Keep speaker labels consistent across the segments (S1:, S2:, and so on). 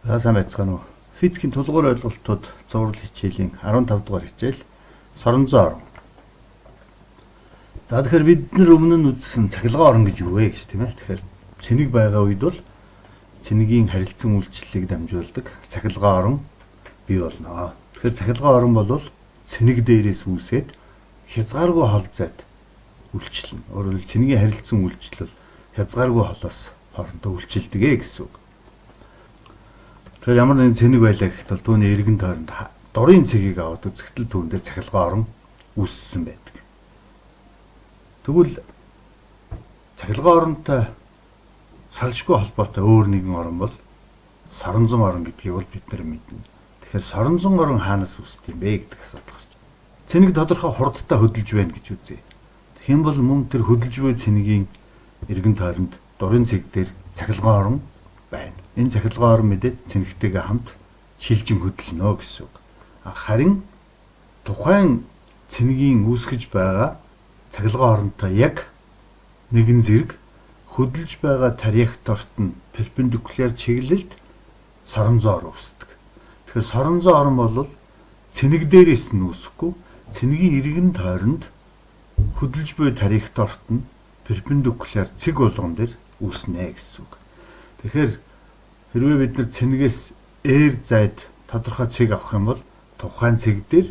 S1: За сайн байцгаана уу. Физикийн тулгуур ойлголтууд цуврал хичээлийн 15 дугаар хичээл соронзон орон. За тэгэхээр бид нар өмнө нь үзсэн цахилгаан орон гэж юу вэ гэж тийм ээ. Тэгэхээр цэник байгаа үед бол цэнигийн харилцан үйлчлэлийг дамжуулдаг цахилгаан орон бий болно. Тэгэхээр цахилгаан орон бол цэник дээрээс үүсээд хязгааргүй хол зайд үйлчилнэ. Өөрөөр хэлбэл цэнигийн харилцан үйлчлэл хязгааргүй холоос хоорондоо үйлчилдэг ээ гэсэн үг. Тэгэхээр ямар нэгэн цэник байлаа гэхэд бол түүний эргэн тойронд дурын цэгийг аваад үзэхдээ түүн дээр цахилгаан орон үүссэн байдаг. Тэгвэл цахилгаан оронтой салшгүй холбоотой өөр нэгэн орон бол соронзон орон гэдгийг бол бид нар мэднэ. Тэгэхээр соронзон орон хаанаас үүсдэг юм бэ гэдэг асуудал гарч байна. Цэник тодорхой хурдтай хөдөлж байна гэж үзье. Тэгэх юм бол мөн тэр хөдөлж буй цэнигийн эргэн тойронд дурын цэг дээр цахилгаан орон байна. Энэ цахилгаан орон мэдээж цэнэгтэйгээ хамт шилжин хөдөлнө гэсэн үг. Харин тухайн цэнигийн үүсгэж байгаа цахилгаан оронтой яг нэгэн зэрэг хөдөлж байгаа траекторт нь перпендикуляр чиглэлд соронзон орон үүсдэг. Тэгэхээр соронзон орон бол цэнэг дээрээс нь үүсэхгүй, цэнигийн эргэн тойронд хөдөлж буй траекторт нь перпендикуляр цэг болгон дээр үүснэ гэсэн үг. Тэгэхээр хэрвээ бид нар цэнэгээс R зайд тодорхой цэг авах юм бол тухайн цэг дээр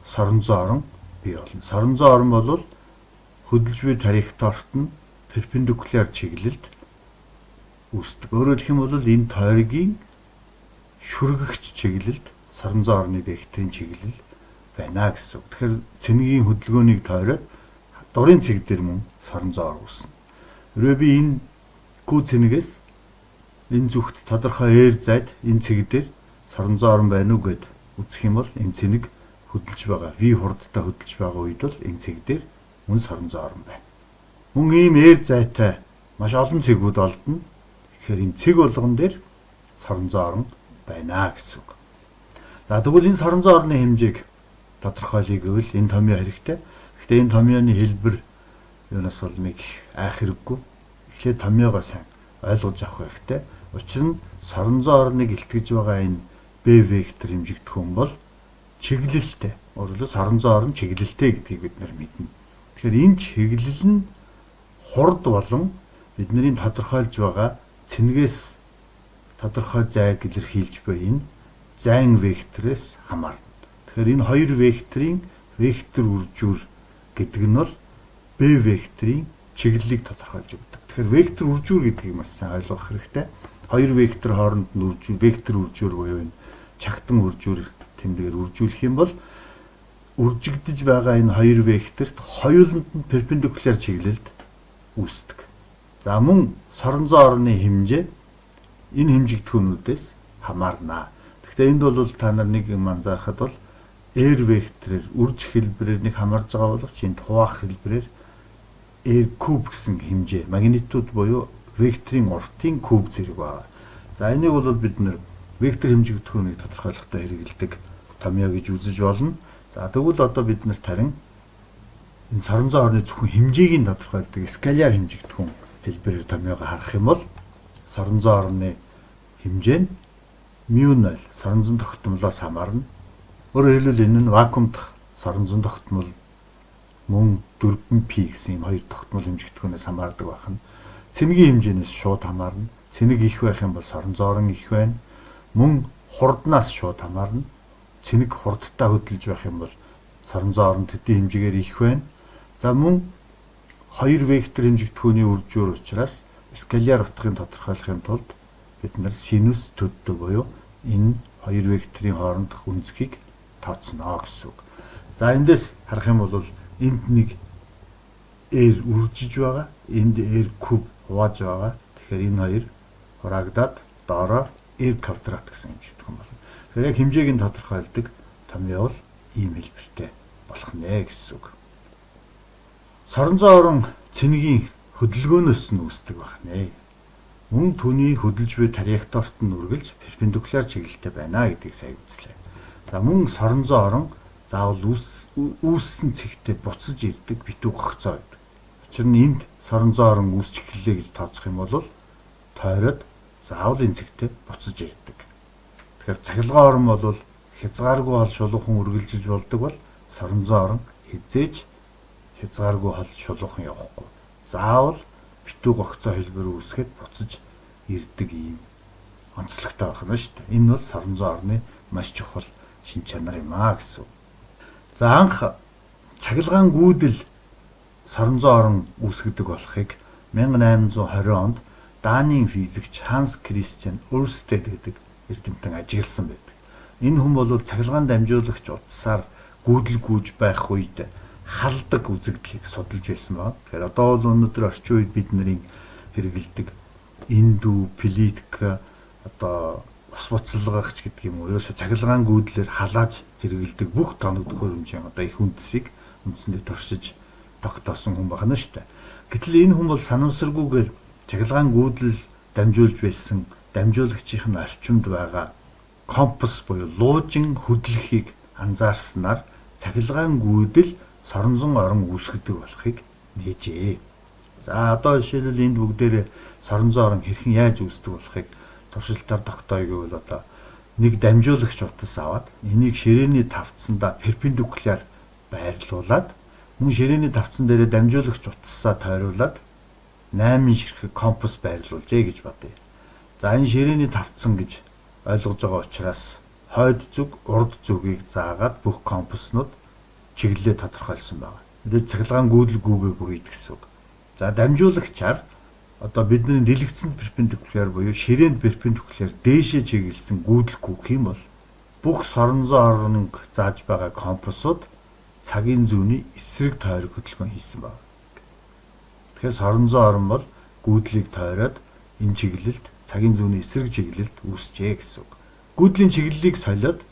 S1: соронзон орон бий болно. Соронзон орон бол хөдөлж буй траекторт нь перпендикуляр чиглэлд үүсдэг. Өөрөөр хэлэх юм бол энэ тойргийн шүргэгч чиглэлд соронзон орны векторын чиглэл байна гэсэн үг. Тэгэхээр цэнигийн хөдөлгөөнийг тойроод дурын цэг дээр мөн соронзон ор үүснэ. Хэрвээ би энэ гү цэнэгээс энэ зүгт тодорхой R зайд энэ цэг дээр соронзон орон байна уу гэд үзэх юм бол энэ цэнэг хөдөлж байгаа V хурдтай хөдөлж байгаа үед бол энэ цэг дээр мөн соронзон орон байна. Мөн ийм R зайтай маш олон цэгүүд олдоно. Тэгэхээр энэ цэг болгон дээр соронзон орон байна гэсэн үг. За тэгвэл энэ соронзон орны хэмжээг тодорхойлъё гэвэл энэ томьёо хэрэгтэй. Гэхдээ энэ томьёоны хэлбэр юунаас бол нэг айх хэрэггүй. Эхлээд томьёогоо сайн ойлгож авах хэрэгтэй. Учир нь соронзон орныг илтгэж байгаа энэ B вектор хэмжигдэхүүн бол чиглэлтэй. Өөрөөр хэлбэл соронзон орон чиглэлтэй гэдгийг бид нар мэднэ. Тэгэхээр энэ чиглэл нь хурд болон бидний тодорхойлж байгаа цэнэгээс тодорхой зайг илэрхийлж буй энэ зайн векторээс хамаарна. Тэгэхээр энэ хоёр векторын вектор үржүүр гэдэг нь бол B векторын чиглэлийг тодорхойлж өгдөг. Тэгэхээр вектор үржүүр гэдгийг маш сайн ойлгох хэрэгтэй. Хоёр вектор хооронд нь үржүүр, вектор үржүүр буюу энэ чагтан үржүүр тэмдгээр үржүүлэх юм бол үржигдэж байгаа энэ хоёр векторт хоёуланд нь перпендикуляр чиглэлд үүсдэг. За мөн соронзон орны хэмжээ энэ хэмжигдэхүүнүүдээс хамаарна. Гэхдээ энд бол та нар нэг юм анзаарахад бол R векторээр үржих хэлбэрээр нэг хамаарж байгаа боловч энд хуваах хэлбэрээр R куб гэсэн хэмжээ магнитуд буюу векторын уртын куб зэрэг байна. За энийг бол бид нар вектор хэмжигдэхүүнийг тодорхойлохдоо хэрэглэдэг томьёо гэж үзэж болно. За тэгвэл одоо бид нар харин энэ соронзон орны зөвхөн хэмжээг нь тодорхойлдог скаляр хэмжигдэхүүн хэлбэрээр томьёогоо харах юм бол соронзон орны хэмжээ нь μ 0 соронзон тогтмолоос хамаарна. Өөрөөр хэлбэл энэ нь вакуум дахь соронзон тогтмол мөн 4π гэсэн юм хоёр тогтмол хэмжигдэхүүнээс хамаардаг байх нь. Цэнэгийн хэмжээнээс шууд хамаарна. Цэнэг их байх юм бол соронзон орон их байна. Мөн хурднаас шууд хамаарна. Цэнэг хурдтай хөдөлж байх юм бол соронзон орон төдий хэмжээгээр их байна. За мөн хоёр вектор хэмжигдэхүүний үржүүр учраас скаляр утгыг тодорхойлохын тулд бид нар синус төддөө буюу энэ хоёр векторын хоорондох өнцгийг тооцно гэсэн үг. За эндээс харах юм бол энд нэг R үржиж байгаа, энд R куб хувааж байгаа. Тэгэхээр энэ хоёр хураагдаад доороо R квадрат гэсэн хэмжигдэхүүн болно. Тэгэхээр яг хэмжээг нь тодорхойлдог томьёо бол ийм хэлбэртэй болох нэ гэсэн үг. Соронзон орон цэнэгийн хөдөлгөөнөөс нь үүсдэг байх нэ. Мөн түүний хөдөлж буй траекторт нь үргэлж перпендикуляр чиглэлтэй байна гэдгийг сая үзлээ. За мөн соронзон орон заавал үүссэн цэгтээ буцаж ирдэг битүү гогцоо байдаг. Учир нь энд соронзон орон үүсч эхэллээ гэж тооцох юм бол тойроод заавал энэ цэгтээ буцаж ирдэг. Тэгэхээр цахилгаан орон бол хязгааргүй хол шулуухан үргэлжилж болдог бол соронзон орон хэзээ ч хязгааргүй хол шулуухан явахгүй. Заавал битүү гогцоо хэлбэр үүсгээд буцаж ирдэг ийм онцлогтой байх нь шүү дээ. Энэ бол соронзон орны маш чухал шин чанар юм аа гэсэн. За, анх цахилгаан гүйдэл соронзон орон үүсгэдэг болохыг 1820 онд Данийн физикч Ханс Кристиан Өрстед гэдэг эрдэмтэн ажигласан байдаг. Энэ хүн бол цахилгаан дамжуулагч утсаар гүйдэл гүйж байх үед халдаг үзэгдлийг судалж байсан байна. Тэгэхээр одоо бол өнөөдөр орчин үед бид нарын хэрэглэдэг эндүү, плитка, одоо ус буцалгагч гэдэг юм уу, ерөөсө цахилгаан гүйдлээр халааж хэрэглэдэг бүх тоног төхөөрөмжийн одоо их үндэсийг үндсэндээ туршиж тогтоосон хүн байна шүү дээ. Гэтэл энэ хүн бол санамсаргүйгээр цахилгаан гүйдэл дамжуулж байсан дамжуулагчийн нь орчимд байгаа компас буюу луужин хөдлөхийг анзаарснаар цахилгаан гүйдэл соронзон орон үүсгэдэг болохыг нээжээ. За, одоо жишээлбэл энд бүгдээрээ соронзон орон хэрхэн яаж үүсдэг болохыг туршилтаар тогтооё гэвэл одоо нэг дамжуулагч утас аваад энийг ширээний тавцсандаа перпендикуляр байрлуулад, мөн ширээний тавцсан дээрээ дамжуулагч утасаа тойруулаад 8 ширхэг компас байрлуулжээ гэж бодъё. За, энэ ширээний тавцсан гэж ойлгож байгаа учраас хойд зүг, урд зүгийг заагаад бүх компаснууд чиглэлээ тодорхойлсон байна. Мэдээж цахилгаан гүйдэл гүйгээгүй үед гэсэн үг. За, дамжуулагчаар одоо бидний дэлгэцэнд перпендикуляр буюу ширээнд перпендикуляр дээшээ чиглэсэн гүйдэл гүйх юм бол бүх соронзон оронг зааж байгаа компасууд цагийн зүүнний эсрэг тойрог хөдөлгөөн хийсэн байна. Тэгэхээр соронзон орон бол гүйдлийг тойроод энэ чиглэлд, цагийн зүүнний эсрэг чиглэлд үүсжээ гэсэн үг. Гүйдлийн чиглэлийг солиод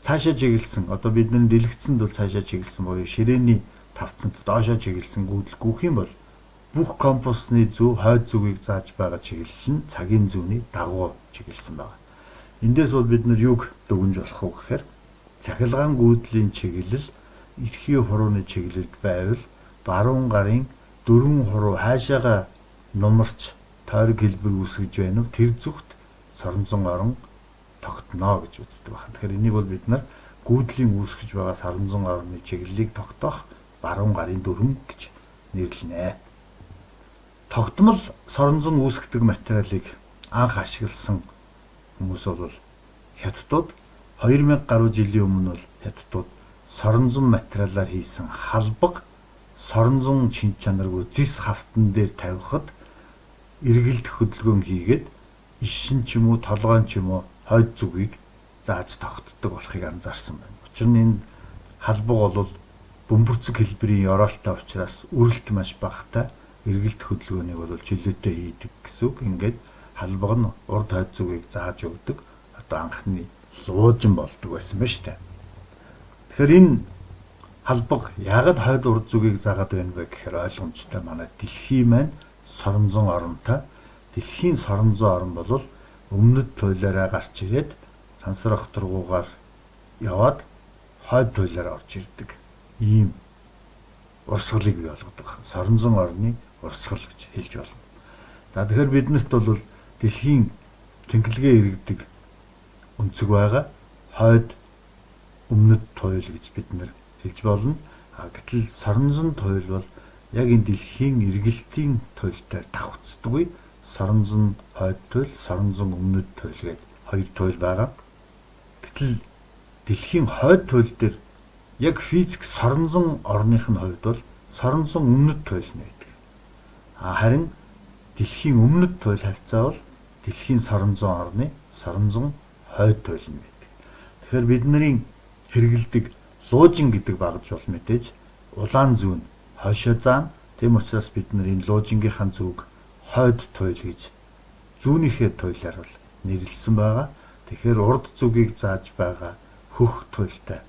S1: цаашаа чиглэсэн, одоо бидний дэлгэцэнд бол цаашаа чиглэсэн буюу ширээний тавцанд доошоо чиглэсэн гүйдэл гүйх юм бол бүх компасны зүү хойд зүгийг зааж байгаа чиглэл нь цагийн зүүнний дагуу чиглэсэн байна. Эндээс бол бид нар юуг дүгнж болох вэ гэхээр цахилгаан гүйдлийн чиглэл эрхий хурууны чиглэлд байвал баруун гарын 4 хуруу хайшаага нумарч тойрог хэлбэр үүсгэж байна уу, тэр зүгт соронзон орон тогтно гэж үздэг байна. Тэгэхээр энийг бол бид нар гүйдлийн үүсгэж байгаа соронзон орны чиглэлийг тогтоох баруун гарын дүрэм гэж нэрлэнэ. Тогтмол соронзон үүсгэдэг материалыг анх ашигласан хүмүүс бол хятадууд. 2000 гаруй жилийн өмнө бол хятадууд соронзон материалаар хийсэн халбаг соронзон шинж чанаргүй зис хавтан дээр тавихад эргэлдэх хөдөлгөөн хийгээд ишин ч юм уу, толгойн ч юм уу хойд зүгийг зааж тогтдог болохыг анзаарсан байна. Учир нь энэ халбаг бол бөмбөрцөг хэлбэрийн ёроолтой учраас үрэлт маш багатай, эргэлдэх хөдөлгөөнийг бол чөлөөтэй хийдэг гэсэн үг. Ингээд халбаг нь урд хойд зүгийг зааж өгдөг одоо анхны луужин болдог байсан ба шүү дээ. Тэгэхээр энэ халбаг яагаад хойд урд зүгийг заагаад байна вэ гэхээр ойлгомжтой, манай дэлхий маань соронзон оронтой. Дэлхийн соронзон орон бол өмнөд туйлаараа гарч ирээд сансар огторгуугаар яваад хойд туйлаараа орж ирдэг. Ийм урсгалыг бий болгодог. Соронзон орны урсгал гэж хэлж болно. За, тэгэхээр биднэрт бол дэлхийн тэнхлэгээ иргэдэг өнцөг байгаа. Хойд өмнөд туйл гэж бид нар хэлж болно. А гэтэл соронзон туйл бол яг энэ дэлхийн эргэлтийн туйлтай давхцдаггүй. Соронзон хойд туйл, соронзон өмнөд туйл гээд хоёр туйл байгаа. Гэтэл дэлхийн хойд туйл дээр яг физик соронзон орных нь хувьд бол соронзон өмнөд туйл нь байдаг. А харин дэлхийн өмнөд туйл хавьцаа бол дэлхийн соронзон орны соронзон хойд туйл нь байдаг. Тэгэхээр бидний хэрэглэдэг луужин гэдэг багаж бол мэдээж улаан зүүн хойшоо заана. Тийм учраас бид нар энэ луужингийнхаа зүг хойд туйл гэж зүүнийхээ туйлаар бол нэрлэсэн байгаа. Тэгэхээр урд зүгийг зааж байгаа хөх туйлтай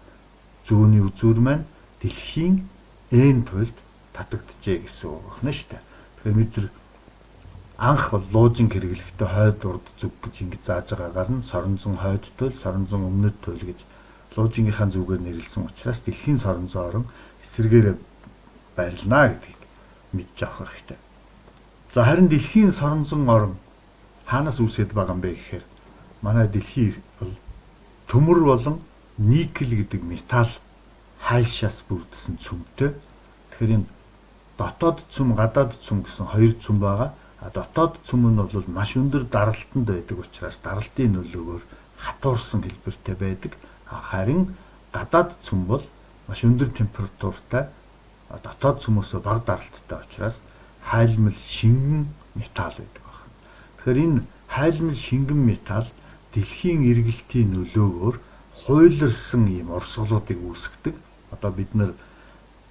S1: зүүнний үзүүр маань дэлхийн N туйлд татагджээ гэсэн үг байна шүү дээ. Тэгэхээр бид нар анх бол луужин хэрэглэхдээ хойд урд зүг гэж ингэж зааж байгаагаар нь соронзон хойд туйл, соронзон өмнөд туйл гэж луужингийнхаа зүгээр нэрлэсэн учраас дэлхийн соронзон орон эсрэгээрээ байрлана гэдгийг мэдж авах хэрэгтэй. За, харин дэлхийн соронзон орон хаанаас үүсээд байгаа юм бэ гэхээр манай дэлхий бол Төмөр болон никель гэдэг металл хайлшаас бүрдсэн цөмтэй. Тэгэхээр энэ дотоод цөм, гадаад цөм гэсэн хоёр цөм байгаа. А дотоод цөм нь бол маш өндөр даралтанд байдаг учраас даралтын нөлөөгөөр хатуурсан хэлбэртэй байдаг. Харин гадаад цөм бол маш өндөр температуртай, дотоод цөмөөсөө бага даралттай учраас хайлмал шингэн металл байдаг байна. Тэгэхээр энэ хайлмал шингэн металл дэлхийн эргэлтийн нөлөөгөөр хуйларсан ийм урсгалуудыг үүсгэдэг. Одоо бид нар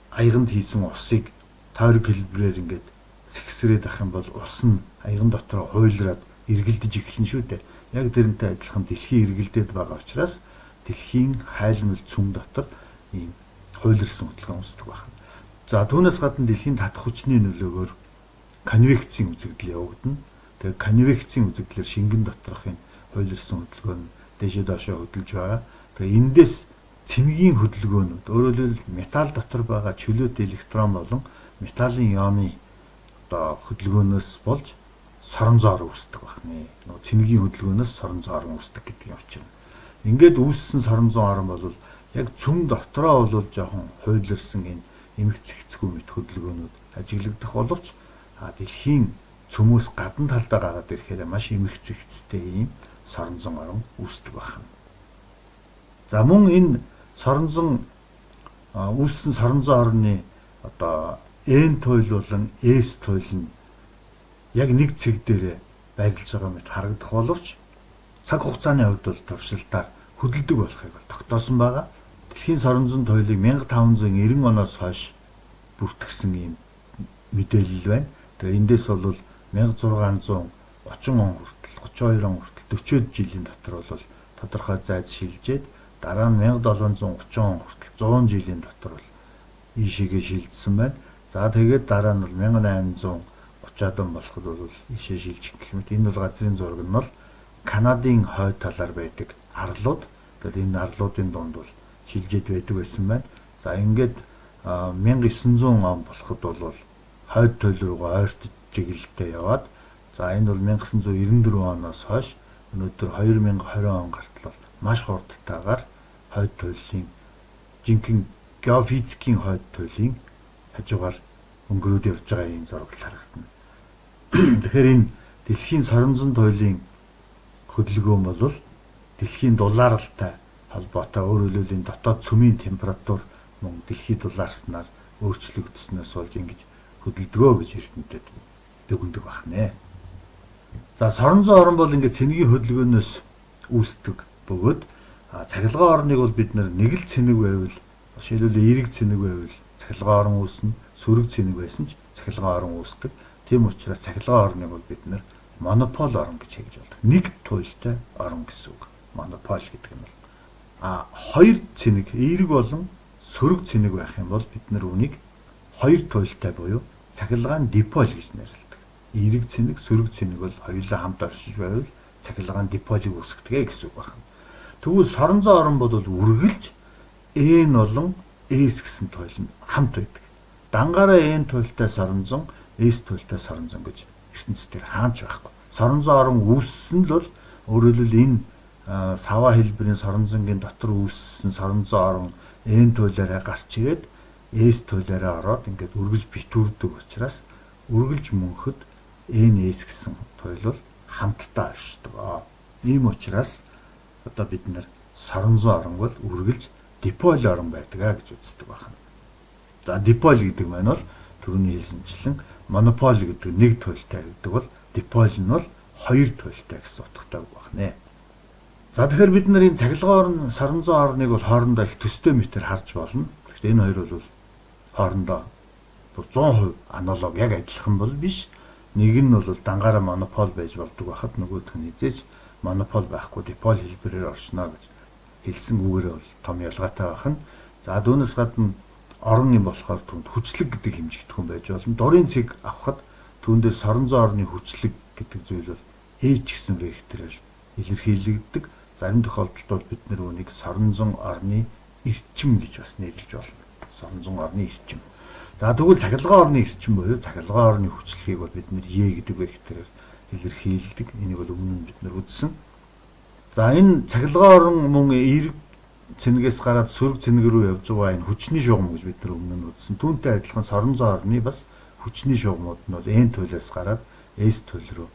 S1: аяганд хийсэн усыг тойрог хэлбэрээр ингээд сэгсрээд ах юм бол ус нь аяган дотор хуйлраад эргэлдэж эхэлнэ шүү дээ. Яг тэрнтэй адилхан дэлхийн эргэлдээд байгаа учраас дэлхийн хайлмал цөм дотор ийм хуйларсан хөдөлгөөн үүсдэг байна. За түүнээс гадна дэлхийн татах хүчний нөлөөгөөр конвекцийн үзэгдэл явагдана. Тэгээ конвекцийн үзэгдлээр шингэн доторх энэ хуйларсан хөдөлгөөн нь дээшээ доошоо хөдөлж байгаа. Тэгээ эндээс цэнгийн хөдөлгөөнүүд, өөрөөр хэлбэл металл дотор байгаа чөлөөт электрон болон металлын ионы одоо хөдөлгөөнөөс болж сорон зоор үүсдэг байна. Нөгөө цэнгийн хөдөлгөөнөөс сорон зоор үүсдэг гэдэг юм учир. Ингээд үүссэн сорон зоор бол яг цөм дотроо бол жоохон хуйларсан энэ эмх цэгцгүй мэт хөдөлгөөнүүд ажиглагдах боловч дэлхийн цөмөөс гадна талдаа гараад ирэхээр маш эмх цэгцтэй ийм соронзон орон үүсдэг байна. За мөн энэ соронзон үүссэн соронзон орны одоо N туйл болон S туйл нь яг нэг цэг дээр байрлаж байгаа мэт харагдах боловч цаг хугацааны хувьд бол туршилтаар хөдөлдөг болохыг бол тогтоосон байгаа. Дэлхийн соронзон туйлыг 1590 оноос хойш бүртгэсэн ийм мэдээлэл байна. Тэгээ эндээс бол 1630 он хүртэл, 32 он хүртэл 40-од жилийн дотор бол тодорхой зайд шилжээд, дараа нь 1730 он хүртэл 100 жилийн дотор бол ийшээгээ шилжсэн байна. За тэгээд дараа нь бол 1830-ад он болоход бол ийшээ шилжих гэх мэт. Энэ бол газрын зураг нь бол Канадын хойд талаар байдаг арлууд. Тэгээд энэ арлуудын дунд бол шилжээд байдаг байсан байна. За ингээд 1900 он болоход бол хойд туйл руугаа ойртож чиглэлтэй яваад, за энэ бол 1994 оноос хойш өнөөдөр 2020 он гартал бол маш хурдтайгаар хойд туйлын жинхэнэ геофизикийн хойд туйлын хажуугаар өнгөрөөд явж байгаа ийм зураг харагдана. Тэгэхээр энэ дэлхийн соронзон туйлын хөдөлгөөн бол дэлхийн дулааралтай холбоотой, өөрөөр хэлбэл энэ дотоод цөмийн температур мөн дэлхий дулаарснаар өөрчлөгдснөөс болж ингэж хөдөлдгөө гэж эрдэмтэд дүгнэдэг байна. За соронзон орон бол ингээд цэнгийн хөдөлгөөнөөс үүсдэг бөгөөд цахилгаан орныг бол бид нэг л цэнэг байвал, жишээлбэл эерэг цэнэг байвал цахилгаан орон үүснэ, сөрөг цэнэг байсан ч цахилгаан орон үүсдэг. Тийм учраас цахилгаан орныг бол бид нар монопол орон гэж хэлж болдог. Нэг туйлтай орон гэсэн үг. Монопол гэдэг нь бол. А хоёр цэнэг, эерэг болон сөрөг цэнэг байх юм бол бид нар үүнийг хоёр туйлтай буюу цахилгаан диполь гэж нэрлэдэг. Эерэг цэнэг, сөрөг цэнэг бол хоёулаа хамт оршиж байвал цахилгаан диполийг үүсгэдэг гэсэн үг байна. Тэгвэл соронзон орон бол үргэлж N болон S гэсэн туйл нь хамт байдаг. Дангаараа N туйлтай соронзон, S туйлтай соронзон гэж ертөнцийн хаанч байхгүй. Соронзон орон үүссэн л бол, өөрөөр хэлбэл энэ саваа хэлбэрийн соронзонгийн дотор үүссэн соронзон орон N туйлаараа гарч ирээд S туйлаараа ороод ингээд үргэлж битүүрдэг учраас үргэлж мөнхөд N S гэсэн туйл бол хамтдаа оршдог. Ийм учраас одоо бид нар соронзон орон бол үргэлж диполь орон байдаг а гэж үздэг байна. За диполь гэдэг маань бол түрүүний хэлсэнчлэн монополь гэдэг нэг туйлтай гэдэг бол диполь нь бол хоёр туйлтай гэсэн утгатай үг байна. За тэгэхээр бид нар энэ цахилгаан орон, соронзон орныг бол хоорондоо их төстэй мэтэр харж болно. Тэгэхдээ энэ хоёр бол хоорондоо 100% аналог яг адилхан бол биш. Нэг нь бол дангаараа монополь байж болдог байхад нөгөөх нь хэзээ ч монополь байхгүй диполь хэлбэрээр оршино гэж хэлсэн үгээрээ бол том ялгаатай байх нь. За дүүнээс гадна орон юм болохоор түүнд хүчлэг гэдэг хэмжигдэхүүн байж болно. Дурын цэг авахад түүн дээр соронзон орны хүчлэг гэдэг зүйл бол H гэсэн векторээр илэрхийлэгддэг. Зарим тохиолдолд бол бид нар үүнийг соронзон орны эрчим гэж бас нэрлэж болно. Соронзон орны эрчим. За тэгвэл цахилгаан орны эрчим буюу цахилгаан орны хүчлэгийг бол бид нар E гэдэг векторээр илэрхийлдэг. Энийг бол өмнө нь бид нар үзсэн. За энэ цахилгаан орон мөн эерэг цэнгээс гараад сөрөг цэнэг рүү явж байгаа энэ хүчний шугам гэж бид нар өмнө нь үзсэн. Түүнтэй адилхан соронзон орны бас хүчний шугамуд нь бол N туйлаас гараад S туйл руу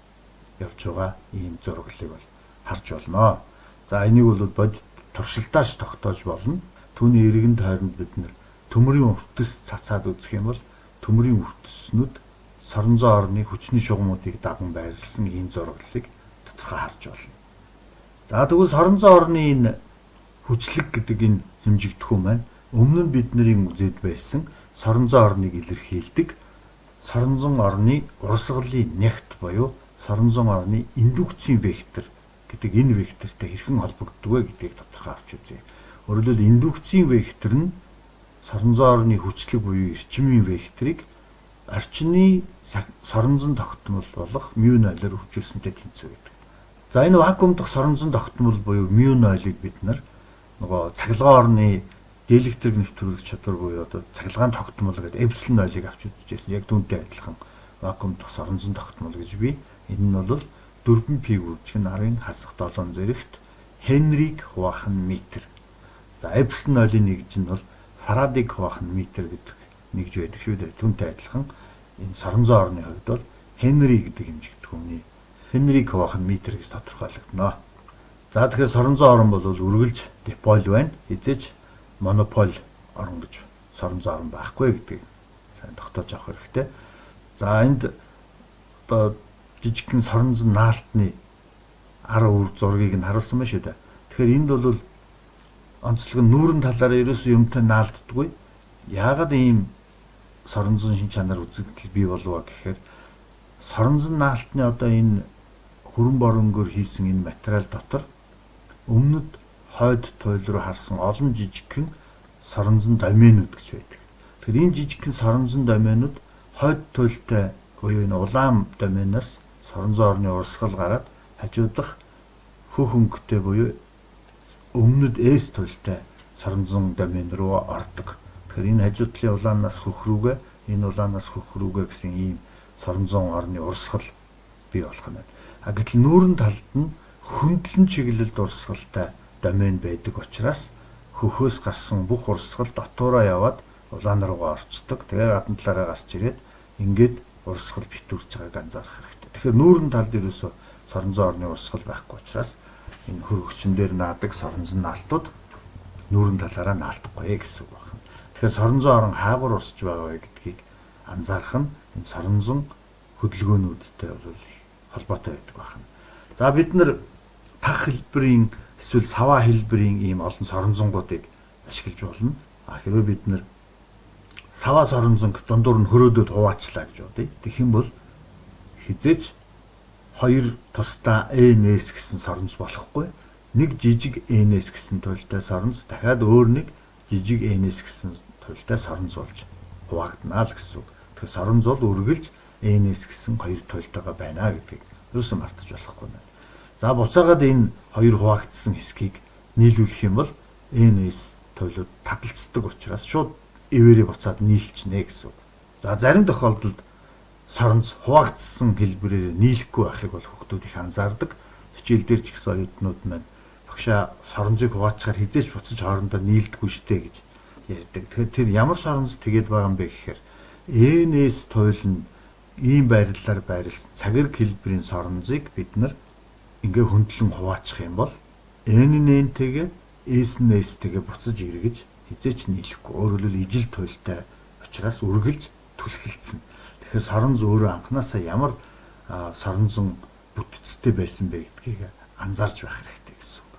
S1: явж байгаа ийм зураглалыг бол харж болно. За энийг бол бодит туршилтаар тогтоож болно. Түүний эргэн тойронд бид нар төмөрийн үртэс цацаад үзэх юм бол төмөрийн үртэснүүд соронзон орны хүчний шугамуудыг даган байрлсан ийм зураглалыг тодорхой харж болно. За тэгвэл соронзон орны энэ хүчлэг гэдэг энэ хэмжигдэхүүн маань өмнө нь бидний үзээд байсан соронзон орныг илэрхийлдэг соронзон орны урсгалын нягт буюу соронзон орны индукцийн вектор гэдэг энэ вектортай хэрхэн холбогддог вэ гэдгийг тодорхой авч үзье. Өөрөөр хэлбэл индукцийн вектор нь соронзон орны хүчлэг буюу эрчмийн векторыг орчны соронзон тогтмол болох μ 0-оор үржүүлсэнтэй тэнцүү гэдэг. За энэ вакуум дахь соронзон тогтмол буюу μ 0-ыг бид нар нөгөө цахилгаан орны диэлектрик нэвтрүүлэх чадвар буюу одоо цахилгаан тогтмол гэдэг эпсилон 0-ыг авч үзчихсэн. Яг түүнтэй адилхан вакуум дахь соронзон тогтмол гэж би. Энэ нь бол 4 пи үржих нь 10-ын хасах 7 зэрэгт Хенриг хуваах нь метр. За эпсилон 0-ын нэгж нь бол фарадыг хуваах нь метр гэдэг нэгж байдаг шүү дээ. Түүнтэй адилхан энэ соронзон орны хувьд бол Хенри гэдэг хэмжигдэхүүний Хенриг хуваах нь метр гэж тодорхойлогдоно. За тэгэхээр соронзон орон бол үргэлж диполь байна. Хэзээ ч монополь орон гэж соронзон орон байхгүй гэдгийг сайн тогтоож авах хэрэгтэй. За энд одоо жижигхэн соронзон наалтны ар үр зургийг нь харуулсан байна шүү дээ. Тэгэхээр энд бол онцлог нь нүүрэн талаараа ерөөсөө юмтай наалддаггүй. Яагаад ийм соронзон шин чанар үзэгдэл бий болов гэхээр соронзон наалтны одоо энэ хүрэн боронгоор хийсэн энэ материал дотор өмнөд хойд туйл руу харсан олон жижигхэн соронзон доменууд гэж байдаг. Тэгэхээр энэ жижигхэн соронзон доменууд хойд туйлтай буюу энэ улаан доменоос соронзон орны урсгал гараад хажуудах хөх өнгөтэй буюу өмнөд S туйлтай соронзон домен руу ордог. Тэгэхээр энэ хажуу талын улаанаас хөх рүүгээ, энэ улаанаас хөх рүүгээ гэсэн ийм соронзон орны урсгал бий болох нь байна. А гэтэл нүүрэн талд нь хөндлөн чиглэлд урсгалтай домен байдаг учраас хөхөөс гарсан бүх урсгал дотоороо яваад улаан руугаа орцдог. Тэгээ гадна талаараа гарч ирээд ингээд урсгал битүүрч байгааг анзаарах хэрэгтэй. Тэгэхээр нүүрэн талд ерөөсөө соронзон орны урсгал байхгүй учраас энэ хөргөгчн дээр наадаг соронзон наалтууд нүүрэн талаараа наалтахгүй гэсэн үг байна. Тэгэхээр соронзон орон хаагур урсж байгаа вэ гэдгийг анзаарах нь энэ соронзон хөдөлгөөнүүдтэй бол холбоотой байдаг байна. За бид нар тах хэлбэрийн эсвэл саваа хэлбэрийн ийм олон соронзонгуудыг ашиглаж болно. А хэрвээ бид нар саваа соронзонг дундуур нь хөрөөдөд хуваачлаа гэж бодъё. Тэгэх юм бол хэзээ ч хоёр тусдаа NS гэсэн соронз болохгүй. Нэг жижиг NS гэсэн туйлтай соронз дахиад өөр нэг жижиг NS гэсэн туйлтай соронз болж хуваагдана л гэсэн үг. Тэгэхээр соронз бол үргэлж NS гэсэн хоёр туйлтайгаа байна гэдгийг ерөөсөө мартаж болохгүй байна. За буцаагаад энэ хоёр хуваагдсан хэсгийг нийлүүлэх юм бол NS туйлууд таталцдаг учраас шууд эвээрээ буцаад нийлчихнэ гэсэн үг. За зарим тохиолдолд соронз хуваагдсан хэлбэрээр нийлэхгүй байхыг бол хүүхдүүд их анзаардаг. Хичээл дээр ч гэсэн оюутнууд маань багшаа соронзыг хуваачихаар хэзээ ч буцаж хоорондоо нийлдэггүй штэ гэж ярьдаг. Тэгэхээр тэр ямар соронз тэгээд байгаа юм бэ гэхээр NS туйл нь ийм байрлалаар байрлсан цагираг хэлбэрийн соронзыг бид нар ингээ хөндлөн хуваачих юм бол N нь N-тэйгээ S нь S-тэйгээ буцаж эргэж хэзээ ч нийлэхгүй. Өөрөөр хэлбэл ижил туйлтай учраас үргэлж түлхэлцэн. Тэгэхээр соронз өөрөө анханасаа ямар соронзон бүтцтэй байсан бэ гэдгийг анзаарч байх хэрэгтэй гэсэн үг.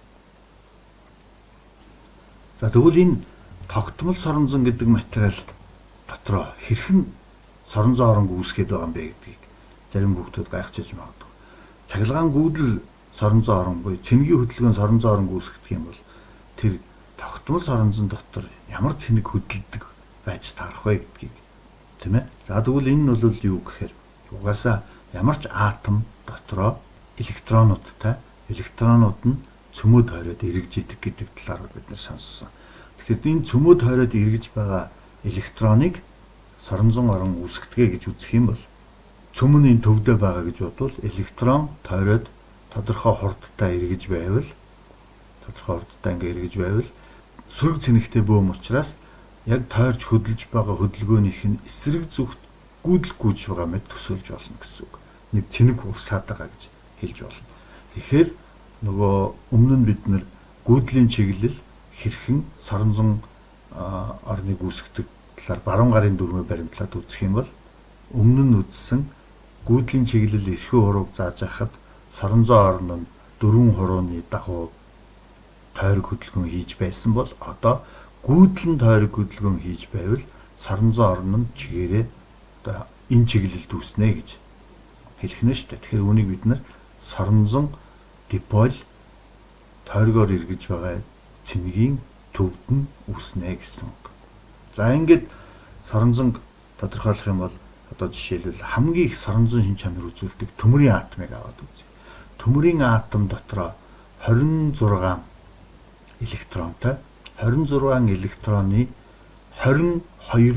S1: За тэгвэл энэ тогтмол соронзон гэдэг материал дотроо хэрхэн соронзон оронг үүсгээд байгаа юм бэ гэдгийг зарим хүүхдүүд гайхчихж магадгүй. Цахилгаан гүйдэл соронзон орон буюу цэнгийн хөдөлгөөн соронзон оронг үүсгэх юм бол тэр тогтмол соронзон дотор ямар цэнэг хөдөлдөг байж таарах вэ гэдгийг тийм ээ. За тэгвэл энэ нь бол юу гэхээр угаасаа ямар ч атом дотроо электронуудтай, электронууд нь цөмөд хориод эргэж идэг гэдэг талаар бид нар сонссон. Тэгэхээр энэ цөмөд хориод эргэж байгаа электроныг соронзон орон үүсгэдэг гэж үзэх юм бол цөм нь энэ төвдөө байгаа гэж бодвол электрон тойроод тодорхой хурдтай эргэж байвал Тодорхой хурдтай ингээ эргэж байвал сөрөг цэнэгтэй бөөм учраас яг тойрч хөдөлж байгаа хөдөлгөөнийх нь эсрэг зүгт гүйдэл гүйж байгаа мэт төсөөлж болно гэсэн үг. Нэг цэнэг урсаад байгаа гэж хэлж болно. Тэгэхээр нөгөө өмнө нь бид нар гүйдлийн чиглэл хэрхэн соронзон орныг үүсгэдэг талаар баруун гарын дүрмээ баримтлаад үзэх юм бол өмнө нь үзсэн гүйдлийн чиглэл эрхүү хурууг зааж байхад соронзон орн нь дөрвөн хурууны дагуу тойрог хөдөлгөөн хийж байсан бол одоо гүйдэл нь тойрог хөдөлгөөн хийж байвал соронзон орн нь чигээрээ одоо энэ чиглэлд үүснэ гэж хэлэх нь шүү дээ. Тэгэхээр үүнийг бид нар соронзон диполь тойргоор эргэж байгаа цэнгийн төвд нь үүснэ гэсэн үг. За ингээд соронзонг тодорхойлох юм бол одоо жишээлбэл хамгийн их соронзон шинж чанар үзүүлдэг төмөрийн атомыг аваад үзье. Төмөрийн атом дотроо 26 электронтой. 26 электроны 22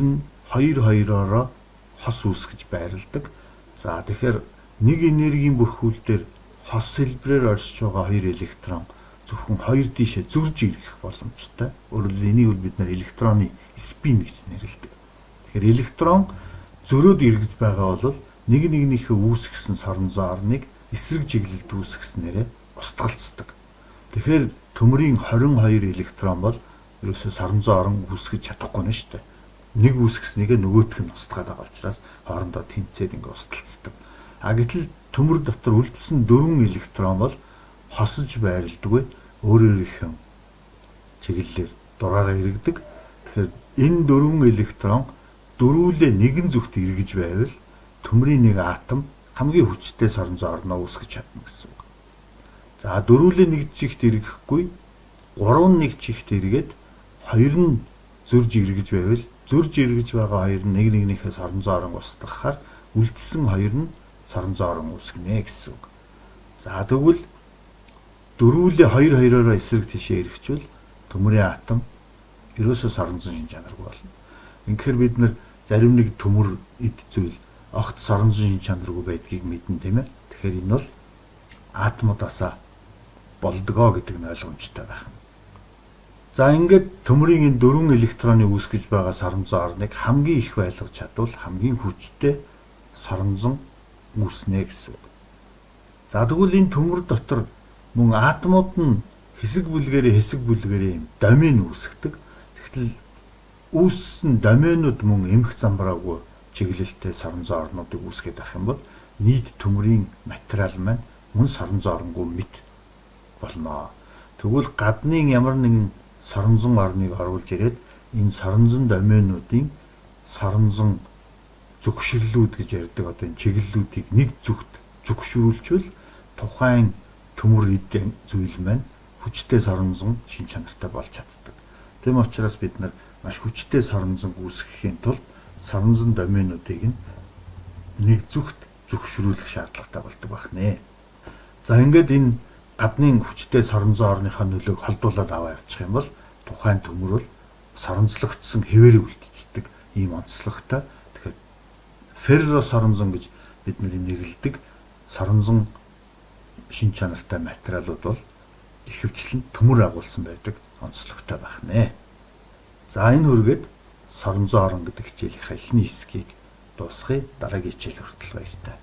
S1: нь 2 2-оороо хос үүсгэж байрладаг. За тэгэхээр нэг энергийн бүрхүүл дээр хос хэлбэрээр оршиж байгаа 2 электрон зөвхөн хоёр тийшээ зөрж ирэх боломжтой. Өөрөөр энийг бол бид нар электроны спин гэж нэрлэдэг. Тэгэхээр электрон зөрөөд эргэж байгаа бол нэг нэгнийхээ үүсгэсэн соронзон орныг эсрэг чиглэлд үүсгэснээрээ устгалцдаг. Тэгэхээр төмөрийн 22 электрон бол ерөөсөө соронзон орон үүсгэж чадахгүй нь шүү дээ. Нэг үүсгэснийгээ нөгөөх нь устгаад байгаа учраас хоорондоо тэнцээд ингээ усталцдаг. А гэтэл төмөр дотор үлдсэн 4 электрон бол хосож байрладаггүй, өөр өөрийнхөө чиглэлээр дураараа эргэдэг. Тэгэхээр энэ 4 электрон дөрвүүлээ нэгэн зүгт эргэж байвал төмрийн нэг атом хамгийн хүчтэй соронзон орноо үүсгэж чадна гэсэн үг. За дөрвүүлээ нэг чигт эргэхгүй, гурав нь нэг чигт эргээд хоёр нь зөрж эргэж байвал зөрж эргэж байгаа хоёр нь нэг нэгнийхээ соронзон орон устгахаар үлдсэн хоёр нь соронзон орон үүсгэнэ гэсэн үг. За тэгвэл дөрвүүлээ хоёр хоёроороо эсрэг тишээ эргэчвэл төмөрийн атом ерөөсөө соронзон шинж чанаргүй болно. Ингэхээр бид нар зарим нэг төмөр эд зүйл огт соронзон шинж чанаргүй байдгийг мэднэ, тийм ээ. Тэгэхээр энэ бол атомудаасаа болдгоо гэдэг нь ойлгомжтой байх нь. За ингээд төмөрийн энэ дөрвөн электроны үүсгэж байгаа соронзон орныг хамгийн их байлгаж чадвал хамгийн хүчтэй соронзон үүснэ гэсэн үг. За тэгвэл энэ төмөр дотор мөн атомууд нь хэсэг бүлгэрээ юм домен үүсгэдэг. Тэгтэл үүссэн доменууд мөн эмх замбраагүй чиглэлтэй соронзон орнуудыг үүсгээд авах юм бол нийт төмөрийн материал маань мөн соронзон оронгүй мэт болно. Тэгвэл гаднын ямар нэгэн соронзон орныг оруулж ирээд энэ соронзон доменуудын соронзон зөвшөрлүүд гэж ярьдаг одоо энэ чиглэлүүдийг нэг зүгт зөвшөөрүүлчихвэл тухайн төмөр эд зүйл маань хүчтэй соронзон шин чанартай болж чаддаг. Тийм учраас бид нар маш хүчтэй соронзон үүсгэхийн тулд соронзон доменуудыг нь нэг зүгт зөвшөөрүүлэх шаардлагатай болдог байх нэ. За ингээд энэ гаднын хүчтэй соронзон орныхоо нөлөөг холдуулаад аваа явчих юм бол тухайн төмөр бол соронзлогдсон хэвээрээ үлдчихдэг ийм онцлогтой. Тэгэхээр ферро соронзон гэж бид нэрлэдэг соронзон шин чанартай материалууд бол ихэвчлэн төмөр агуулсан байдаг онцлогтой байх нэ. За энэ хүргээд соронзон орон гэдэг хичээлийнхаа эхний хэсгийг дуусгая. Дараагийн хичээл хүртэл баяртай.